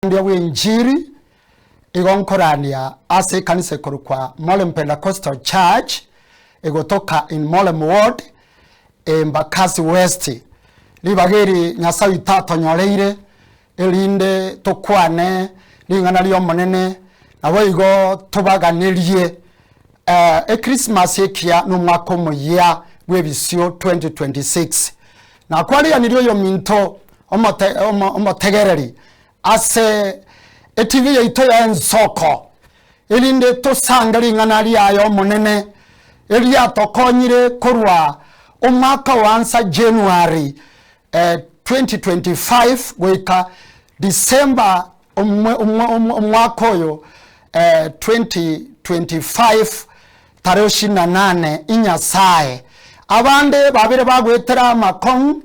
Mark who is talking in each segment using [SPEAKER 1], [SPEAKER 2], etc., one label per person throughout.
[SPEAKER 1] Omorandia bw'enchiri igo nkorania ase ekanisa ekorokwa Molem Pentecostal Church egotoka in Molem Ward, Embakasi West. Ribaga eri Nyasae oito atonyoreire erinde tokwane ring'ana ri'Omonene naboigo tobaganerie Echristmas ekiya na omwaka omoyia bw'ebisio 2026. Nakwariganirie oyominto omote omotegereri ase etibi yaito ya ensoko, erinde tosange ring'ana riaye Omonene, eriatokonyire korwa omwaka oansa January 2025 goika December omwaka oyo 2025 tarehe ishirini na nane Nyasaye. Abande babere bagoetera amakong'u,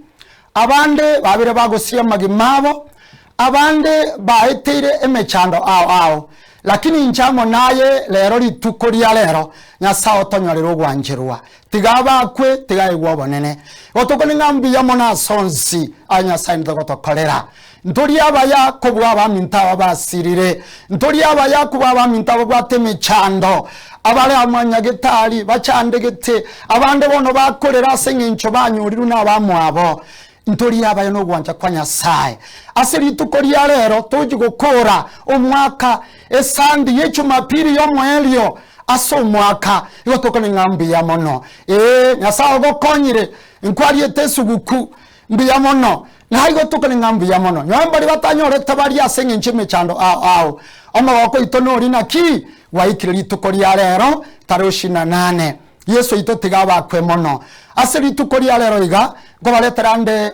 [SPEAKER 1] abande babere bagosiria amagima abo, abande baeteire emechando ao ao. Lakini inche amo naye rero rituko ria rero, Nyasae otonyorere ogwancherwa. Tiga abakwe, tiga aegwe obonene. Igo tokone ng'a mbuya mono ase onsi aya Nyasae aendete gotokorera. Ntori abaya kobua abaminto aba basirire, ntori abaya kobua abaminto ababwate emechando, abare amanyagetari bachandegete, abande bono bakorera ase eng'encho banyorirwe nabamwabo. Ntori abaya nogwancha kwa Nyasae. Ase rituko ria rero tochi gokora omwaka esandi ye Jumapili y'omoerio ase omwaka, igo tokone ng'a mbuya mono. Ee, Nyasae ogokonyire, nkwariete esuguku, mbuya mono. Naigo tokore ng'a mbuya mono. Nyowe mbaria batanyorete baria ase engencho y'emechando ao ao. Omogoko oito nori naki gwaikire rituko ria rero tarehe ishirini na nane. Yeso oito tiga abakwe mono. Ase rituko ria rero iga nkobaretera nde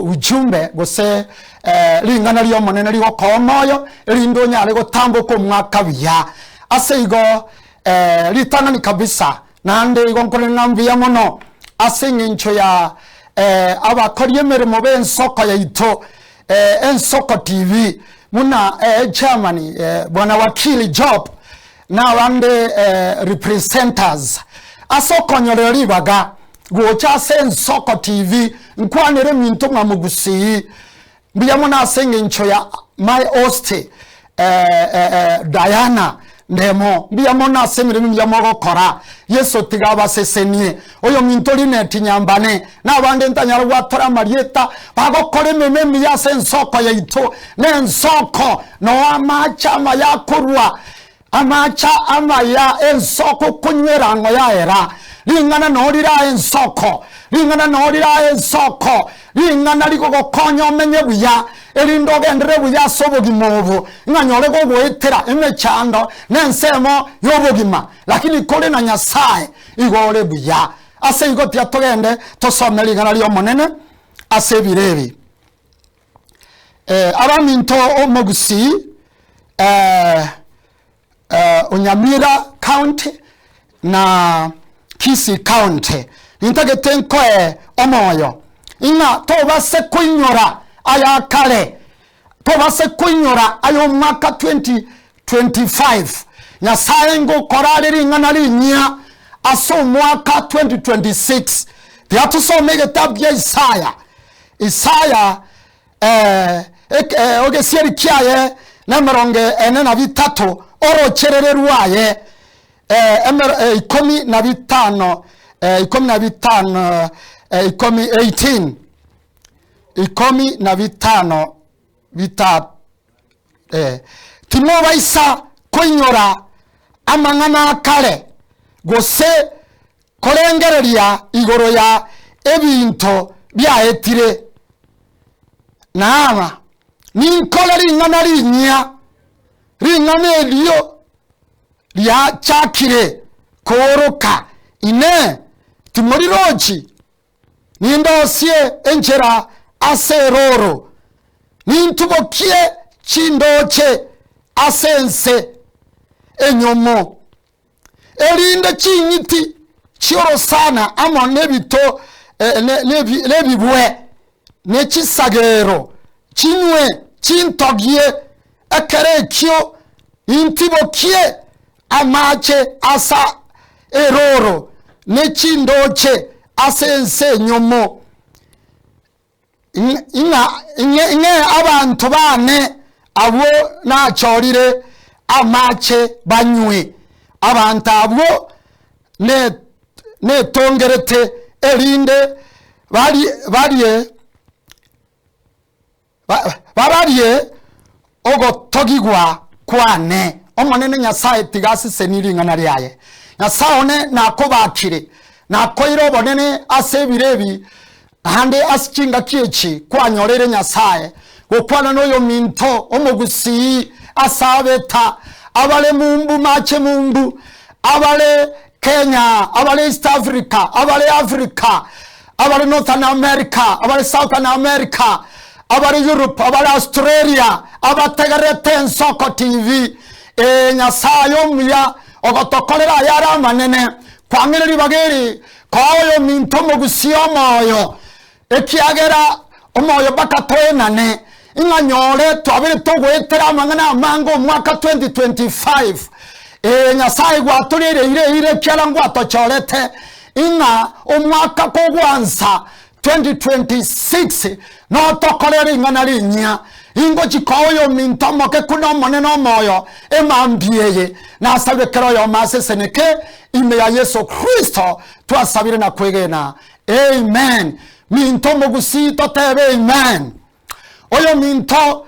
[SPEAKER 1] ujumbe gose ring'ana ri'Omonene rigokoa omoyo erinde onyare gotamboka omwaka buya. Ase igo ritang'ani kabisa Naende igo nkore ng'a mbuya mono ase engencho ya abakori emeremo b'ensoko yaito, Ensoko TV, buna chairman Bwana Wakili Job na abande representers ase okonyorera ribaga gocha ase Ensoko TV nkwanere eminto ng'a mogusii. Mbuya mono ase engencho ya my host Diana Ndemo, mbuya mono ase emeremo emiya mogokora. Yeso tiga abasesenie. Oyominto Linet Nyambane na abande ntanyara gwatora amarieta bagokora emeremo emiya ase ensoko yaito na ensoko noo amache amaya akorwa Amache amaya ensoko okonywera ang'o yaera, ring'ana noo rire aye ensoko, ring'ana noo rire aye ensoko, ring'ana rigogokonya omenye buya, erinde ogenderere buya ase obogima obo, ng'a nyore gogoetera emechando na ensemo y'obogima, lakini kore na Nyasae igo ore buya. Ase igo tiga togende tosome ring'ana ri'Omonene ase ebiro ebi. Abaminto omogusii o Nyamira county na Kisii county, nintagete nkoe omoyo ng'a tobase koinyora aya kare, tobase koinyora aya omwaka 2025. Nyasaye ngokora are ring'ana rinyia ase omwaka 2026. Tiga tosome egetabu gia Isaya. Isaya egesieri kiaye nemerongo ene na bitato, orocherere rwaye ikomi na bitano, ikomi na bitano, ikomi 18, ikomi na bitano Timobaisa koinyora amang'ana a kare, gose korengereria igoro ya ebinto biaetire. Naama, ninkore ring'ana rinyia, ring'ana erio riachakire kooroka. Inee! Timorirochi? Nindosie enchera ase erooro, nintubokie chindooche ase ense enyomo, erinde ching'iti chi'orosana amo nebito nebibwe, ne chisagero chinywe chintogie. Ekero ekio nintibokie amache ase erooro, ne chindooche ase ense enyomo. Ing'a ing'e abanto baane abwo nachorire amache banywe, abanto abwo netongerete, erinde barie Bararie ogotogigwa kwane. Omonene Nyasae tiga asesenie ring'ana riaye. Nyasae one nakobakire, nakoeire obonene ase ebiro ebi, naende ase chingaki echi kwanyoreire Nyasae gokwana noyominto omogusii ase abeta, abare mumbu mache mumbu, abare Kenya, abare East Africa, abare Africa, abare Northern America, abare Southern America, abare Europe, abare Australia, abategerete Ensoko TV. Ee Nyasaye omuya, ogotokorera ayare amanene, kwang'ire ribaga eri koa oyominto omogusia omoyo, ekiagera omoyo mpaka toenane, ing'a nyore twabere togoetera amang'ana amange omwaka 2025. Ee Nyasaye gwatoriire eira eira ekiagera ngwatochorete, Ing'a omwaka kogwansa 2026 notokore ring'ana rinyia, ingochi koa oyominto omoke kuna Omonene omoyo emambia eye, nasabire kera oyomo aseseneke ime ya Yeso Kristo twasabire na kwegena. Amen. Minto omogusii totebe amen. Oyominto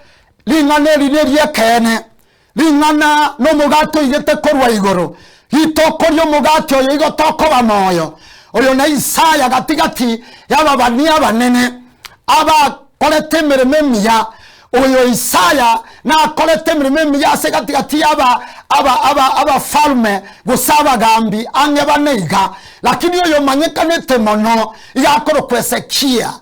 [SPEAKER 1] ring'ana eri neri'ekeene, Ring'ana nomogati oigete korwa igoro, ritokoria omogati oyo igo tokoba moyo. Oyo na Isaya gati-gati y'ababani abanene abakorete emeremo emiya. Oyo Isaya nakorete emeremo emiya ase gati-gati y'aba aba aba abafalme gose abagambi ang'e bane iga. Lakini oyo omanyekanete mono iga akorokwa Hezekia.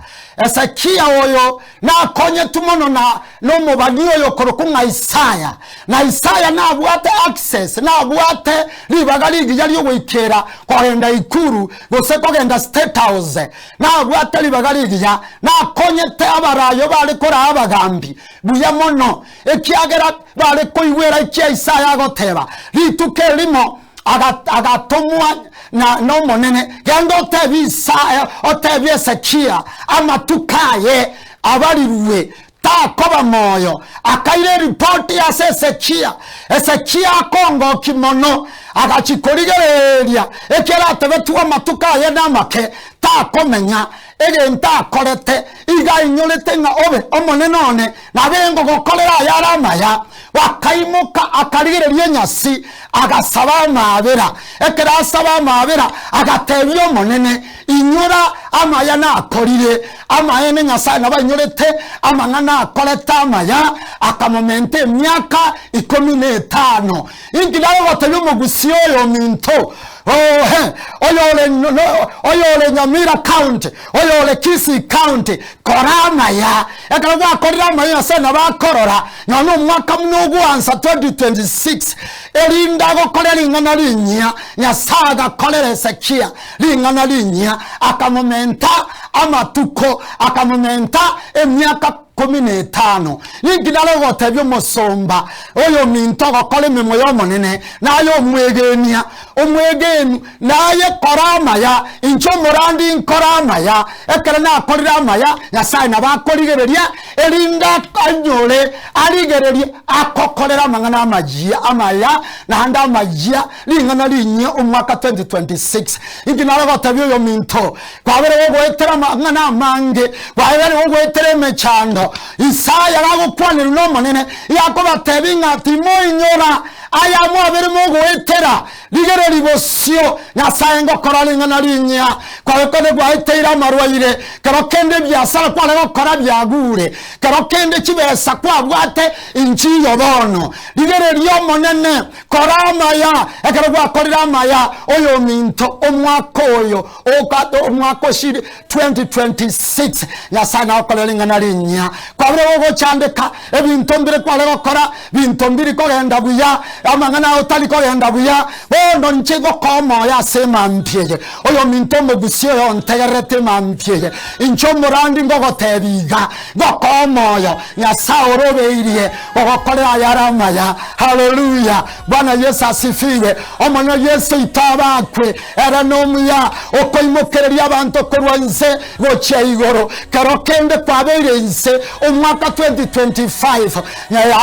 [SPEAKER 1] Hezekia oyo nakonyetwe mono na nomobani oyo okorokwa ng'a Isaya, na Isaya nabwate access, nabwate ribaga rigiya riogoikera kogenda ikuru gose kogenda state house, nabwate ribaga rigiya, nakonyete abarayo bare koraa abagambi buya mono, ekiagera bare koigwera ekia Isaya agoteba. Rituko erimo agatomwa na n'Omonene, Genda otebie Isaya, otebie Hezekia amatuko aye abarirwe, takoba moyo. Akaira eripoti ase Hezekia. Hezekia akongokia mono, agachia korigereria ekiagera atebetigwe amatuko aye namake, takomenya egento akorete. Iga ainyorete ng'a obe omonene one, nabe ngogokorera ayare amaya. Bakaimoka, akarigereria enyasi, agasaba amaabera. Ekero asaba amaabera, agatebia Omonene, Inyora amaya nakorire. Amaene Nyasae nabo ainyorete amang'ana akorete amaya, akamomenta emiaka ikomi na etano. Inki nagogotebia omogusii oyo ominto, ohe, oyore oyore Nyamira County, oyore Kisii County, kora amaya. Ekero gwakorire amaya Nyasae nabo akorora, nonya omwaka buna ogwansa 2026, erinde agokore ring'ana rinyia. Nyasae agakorera Hezekia ring'ana rinyia, akamomenta amatuko, akamomenta emiaka kumi na etano. Ninki nare gotebia omosomba oyominto ogokora emeremo y'Omonene, naye omwegenia, omwegenu, naye kora amaya, inche omorandi nkore amaya, ekero nakorire amaya, Nyasae nabo akorigereria, erinde anyore arigererie agokorera amang'ana amayia amaya, naende amayia ring'ana rinyia omwaka 2026. Inki nare gotebia oyominto, Kwabere gogoetera amang'ana amange, kwabere gogoetera emechando. Isaya gagokwanerwa n'Omonene, iga akobatebia ng'a timoinyora aya mwabere mogoetera, rigereria bosio Nyasae ngokora ring'ana rinyia. Kwabe kende gwaeteire amarwaire, kero kende ebiasara kware gokora biagure, kero kende chibesa kwabwate inchiyo bono. Rigereria Omonene, kora amaya, ekero gwakorire amaya, oyominto omwaka oyo Omwaka osiri 2026 Nyasae nagokorera ring'ana rinyia. Kwabire gogochandeka, ebinto mbire kware gokora, binto mbiri kogenda buya, amang'ana ao tari kogenda buya. Bono inche gokoa. Ngokoa omoyo ase emambia eye, oyominto omogusia oyo ontegererete emambia eye, inche omorandi ngogotebia iga, Ngokoa omoyo, Nyasae orobeirie gogokorera ayare amaya. Haleluya! Bwana Yeso asifiwe! Omonene Yeso oito abakwe, ere nomuya, okoimokereria abanto korwa inse gochia igoro. Kero kende kwabeire inse omwaka 2025,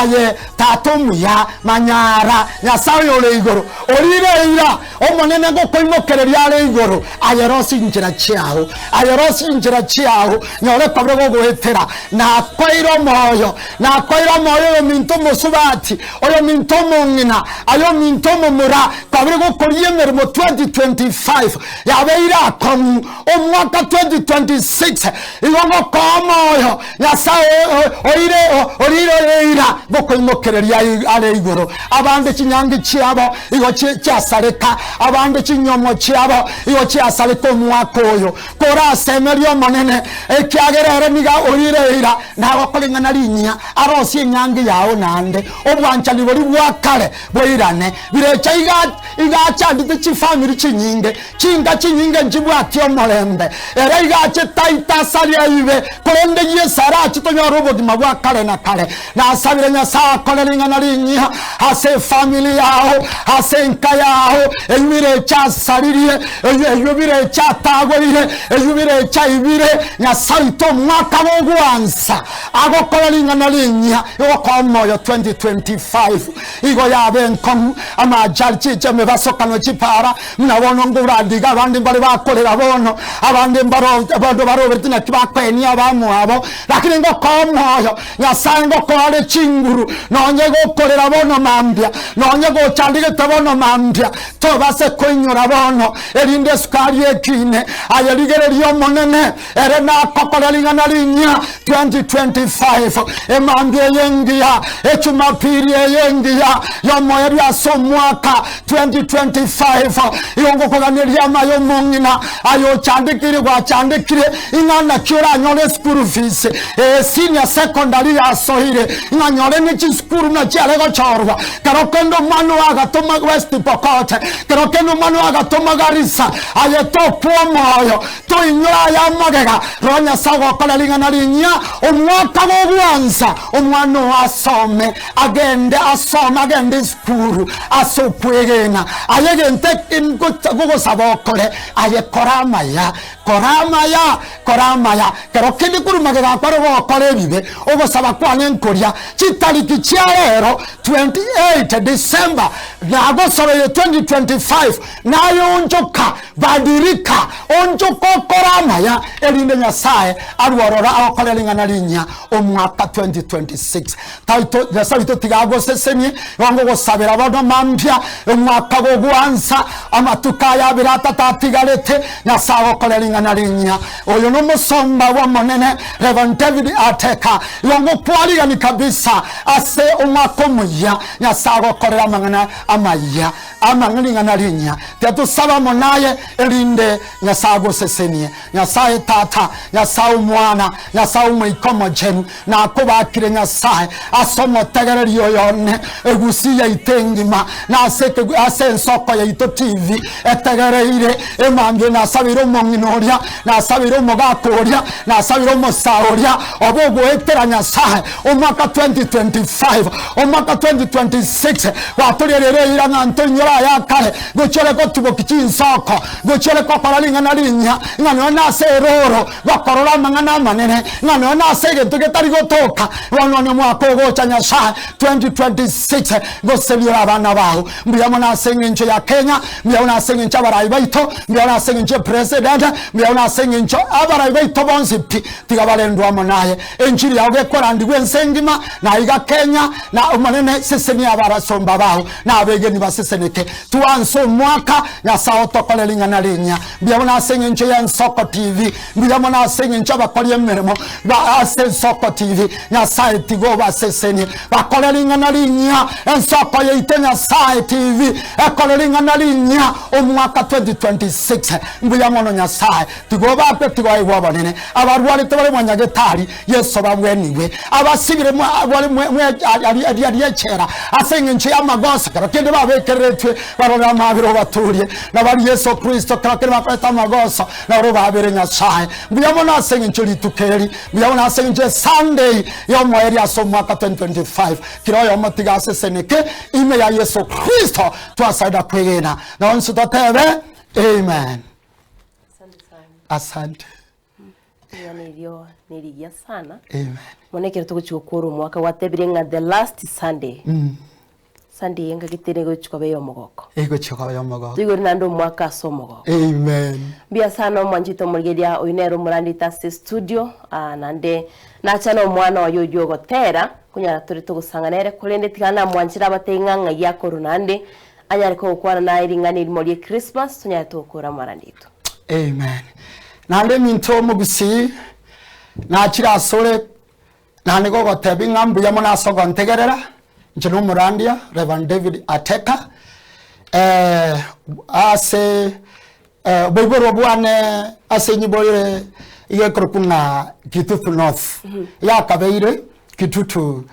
[SPEAKER 1] aye Tata omuya, manyara, Nyasae oyore igoro, orire eira, Omonene ngokoimokereria are igoro, aye rosie chinchera chiao, aye rosie chinchera chiao, nyore kobere gogoetera. Nakoeire omoyo, nakoeire omoyo oyominto omosubati, oyominto omong'ina, aye ominto omomura, kwabere gokoria emeremo 2025 yabeire akong'u, omwaka 2026 igo ngokoa omoyo, Nyasae oire orire eira gokoimokereria are igoro. Abande chinyangi chiabo igo chiasareka, abande chinyomo chiabo igo chiasareka omwaka oyo. Korasemerie Omonene, ekiagera ere nigo orire eira nagokora ing'ana rinyia, arosie enyangi yao naende, obwanchani boria bwa kare boirane. Birecha iga iga achandete chifamiri chinyinge, chinka chinyinge nchibwati omorembe. Ere iga achete aite asarie aibe, korende Yeso arache tonyore obogima bwa kare na kare. Nasabire Nyasae akore ring'ana rinyia ase efamiri yao, ase enka yao, eyio birecha asaririe, eyio eyio birecha atagoire, eyio birecha aibire. Nyasae oito omwaka bw'ogwansa agokora ring'ana rinyia rigokoa omoyo 2025. Igo yabe enkong'u, amache chiche emebasokano chipara, buna bono ngorande iga abande mbare bakorera bono, abande mbaro abanto barobereti naki bakoenia abamwabo, lakini ngokoa omoyo, Nyasae ngokoa are chinguru, nonye gokorera bono mambia, nonye gochandegete bono mambia, tobase koinyora bono, erinde esukari ekine, aye rigereria Omonene, Ere nakokora ring'ana rinyia 2025, emambia eye engiya, echumapiri eye engiya y'omoerio ase omwaka 2025. Igo ngokoganeria amaya omong'ina aye ochandekire gwachandekire ing'a naki oranyore eschool fees ee senior secondary yasoire ng'a nyore ne chisukuru buna chiare gochorwa kero kende omwana oyo agatoma West Pokot kero kende omwana oyo agatoma Garissa aye tokwa omoyo Toinyore aya amagega, Roho Nyasae ogokora ring'ana rinyia, omwaka bw'ogwansa, omwana oo asome, agende asome, agende esukuru ase okwegena. Aye egento eke ngogosaba okore, aye kora amaya, kora amaya, kora amaya. Kero kende korwa magega akware gokora ebibe, ogosaba kwane nkoria, chitariki chia rero 28 December, nagosobeire 2025, naye onchoka Badirika, onchoka okore amaya, erinde Nyasae arue ororo agokore ring'ana rinyia omwaka 2026. Taito Nyasae oito tiga agosesenie, igo ngogosabera bono mambia, omwaka gogwansa, amatuko aya abere atato atigarete, Nyasae agokore ring'ana rinyia. Oyo nomosomba bw'Omonene Rev. David Ateka, igo ngokwarigani kabisa ase omwaka omoyia, Nyasae agokorere amang'ana amayia. Amang'ana ring'ana rinyia, tiga amo naye, erinde Nyasae agosesenie. Nyasae Tata, Nyasae Omwana, Nyasae Omoika Omochenu, nakobakire Nyasae ase omotegereri oyo one, egusii yaito engima, na ase ase ensoko yaito TV etegereire emambia nasabeire omong'ina oria, nasabeire omogaka oria, nasabeire omosae oria, obe ogoetera Nyasae omwaka 2025, omwaka 2026, gwatorierire eira ng'a ntoinyore aya kare, gochia ore gotubokia chinsoko, gochia ore gokora ring'ana rinyia, ng'a nonya nase erooro gokorora amang'ana amanene, ng'a nonya nase egento getari gotoka, bono onye omwaka ogocha Nyasae 2026, goseria ore abana bao. Mbuya mono ase eng'encho ya Kenya, mbuya mono ase eng'encho abarai baito, mbuya mono ase eng'encho ya president, mbuya mono ase eng'encho abarai baito bonsi pi, tiga barendwe amo naye. Enchiri yao gekorandigwa ense engima, na iga Kenya, na Omonene sesenia abarasomba bao na abegeni baseseneke. Twanse omwaka, Nyasae otokore ring'ana rinyia. Mbuya mono ase eng'encho ya Ensoko TV, mbuya mono ase eng'encho abakori emeremo ba ase Ensoko TV. Nyasae tiga obasesenie, bakore ring'ana rinyia. Ensoko yaito Nyasae TV ekore ring'ana rinyia omwaka 2026. Mbuya mono Nyasae. Tiga obakwe, tiga oigwe obonene. Abarwarete bare mwanyagetari, Yeso babwenigwe. Abasibire bare aria echela ase eng'encho y'amagoso, kero kende babekereretwe barore amabera obaturie, na baria Yeso Kristo, kero kende bakorete amagoso, naro obabere Nyasae. Mbuya mono ase eng'encho rituko eri, mbuya mono ase eng'encho Esunday y'omoerio ase omwaka 2025. Kera oyomo tiga aseseneke ime ya Yeso Kristo twasaida kwegena. Na onsi totebe Amen.
[SPEAKER 2] Asante sana.
[SPEAKER 1] Asante.
[SPEAKER 2] Ring'ana erio nerigiya sana.
[SPEAKER 1] Amen.
[SPEAKER 2] Bono ekero togochia gokora omwaka gwatebire ng'a the last Sunday. Sunday eye ngagete negochia koba ey'omogoko.
[SPEAKER 1] Egochia koba ey'omogoko.
[SPEAKER 2] Toigore naende omwaka ase omogoko.
[SPEAKER 1] Amen.
[SPEAKER 2] Mbuya sana omwanchete omorigereria oyo nere omorandete ase estudio ah, naende nacha na omwana oye oyio ogotera, konyora tore togosanga nere korende tiga namwanchera abatebie ng'a ng'ai akorwa naende Anyare kogokwana naye ring'ana erimo rie Christmas, tonyare togokora amarandi aito.
[SPEAKER 1] Amen. Naende eminto omogusii nachire asore naende gogotebia ng'a mbuya mono ase ogontegerera, inche na omorandia Reverend David Ateka, ase oboiborwa bwane ase nyiborire iga ekorokwa ng'a Kitutu North, yakabeire Kitutu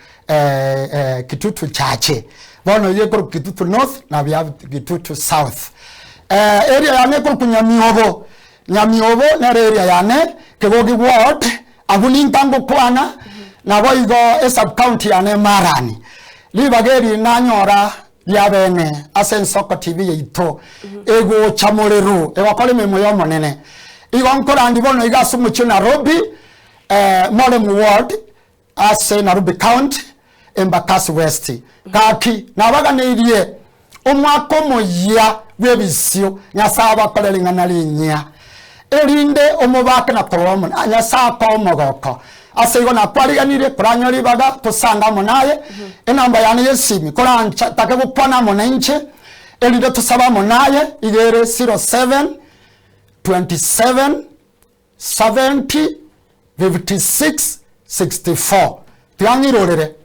[SPEAKER 1] Kitutu Chache, bono eywo ekorokwa Kitutu North na bia Kitutu South. Area yane ekorokwa Nyamiobo, Nyamiobo nere area yane, Kegogi ward, abwo ninka ngokwana, naboigo esub county yane Marani. Ribaga eri nanyora riabene ase ensoko TV yaito egocha morero egokora emeremo y'Omonene. Igo nkorandi bono iga ase omochie o Nairobi, Moremi ward, ase Nairobi County, Embakasi West. Gaki nabaganeirie omwaka omoyia bw'ebisio, Nyasae abakore ring'ana rinyia, erinde omobake na korora Omonene. Ah, Nyasae akoe omogoko. Ase igo nakwariganirie koranyore ribaga tosange amo naye, enamba yane y'esimi korancha take gokwana amo nainche, erinde tosabe amo naye, iga ere 07 27 70 56 64. Tiga ng'irorere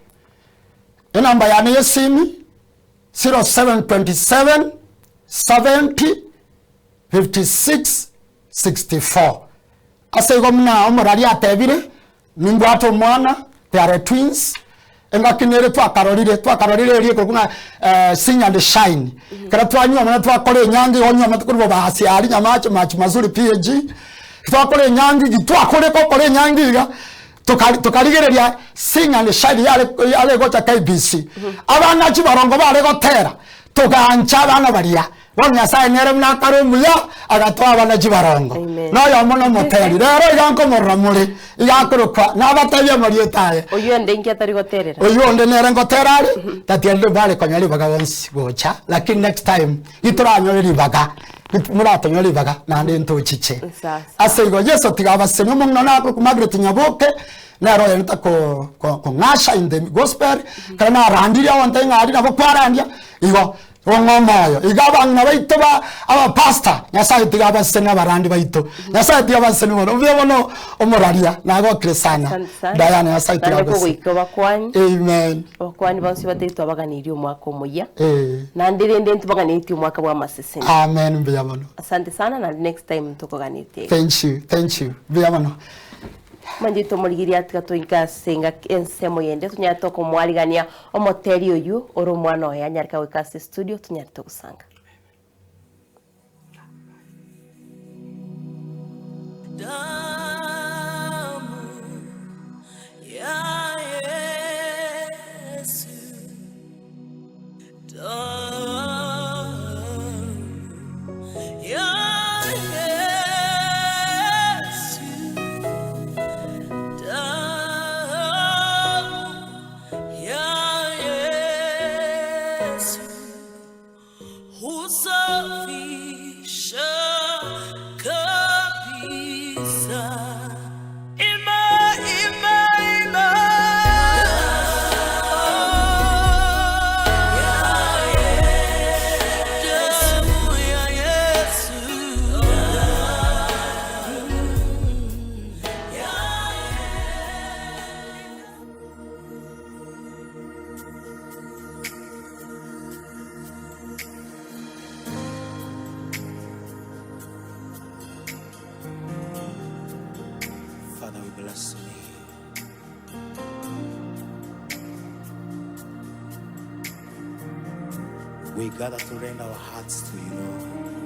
[SPEAKER 1] enamba yane y'esimi 0727 70 56 64. Ase igo buna omoraria atebire, nimbwate omwana, they are twins, engaki nere twakarorire, twakarorire eria ekorokwa ng'a sing and shine. Ekero twanyuomana twakora enyangi, igo onyuomete korwa bobasi aria Nyamache, Machi Mazuri PAG, twakora enyangi, gitwakore gokora enyangi iga, tokari tokarigereria sing and shine yare yare gocha KBC. Abana chibarongo bare gotera, togancha abana baria. Bono Nyasae nere buna akare omuya, agatoa abana chibarongo.
[SPEAKER 2] Amen.
[SPEAKER 1] Na oyomo nomoteri. Rero iga nkomorora more, iga akorokwa, nabatebie amarieta aye.
[SPEAKER 2] Oyio onde inki atari goterera?
[SPEAKER 1] Oyio onde nere ngotera are, tatiarire bare konyora ribaga bonsi gocha, lakini next time ritoranyore ribaga, rit- moratonyore ribaga naende ntochiche.
[SPEAKER 2] Sasa.
[SPEAKER 1] Ase igo Yeso tiga abaseni omong'ina one akorokwa Margaret Nyaboke, nere oyorente ko- ko- kong'asha in the gospel, ekero narandirie ogontebia ng'a aria nabo kwarandia, igo Ong'e omoyo. Iga abang'ina baito ba abapastor, Nyasaye tiga abasesenie abarandi baito. Nyasaye tiga abasesenie mono. Mbuya mono omoraria, nagokire sana.
[SPEAKER 2] Asante sana.
[SPEAKER 1] Diana Nyasaye tiga
[SPEAKER 2] Naende
[SPEAKER 1] agosesenie.
[SPEAKER 2] kogoika obakwani
[SPEAKER 1] Amen.
[SPEAKER 2] abakwani bonsi batari twabaganeirie omwaka omoyia
[SPEAKER 1] Eh.
[SPEAKER 2] naende rende ntibaganetie omwaka bwa amaseseni
[SPEAKER 1] Amen mbuya mono.
[SPEAKER 2] asante sana naende next time ntokoganetie iga.
[SPEAKER 1] Thank you, thank you. Mbuya mono.
[SPEAKER 2] Mwanche tomorigerie atiga toike ase engaki ensemo yende tonyare tokomoarigania omoteri oyio ore omwana oye anyare goika ase studio tonyare togosanga.
[SPEAKER 3] Damu ya Yesu, damu ya Yesu, damu ya Yesu husafisha kabisa. Imba, imba, imba. Damu ya Yesu.
[SPEAKER 4] Father, we bless your name. We gather to rend our hearts to you, Lord.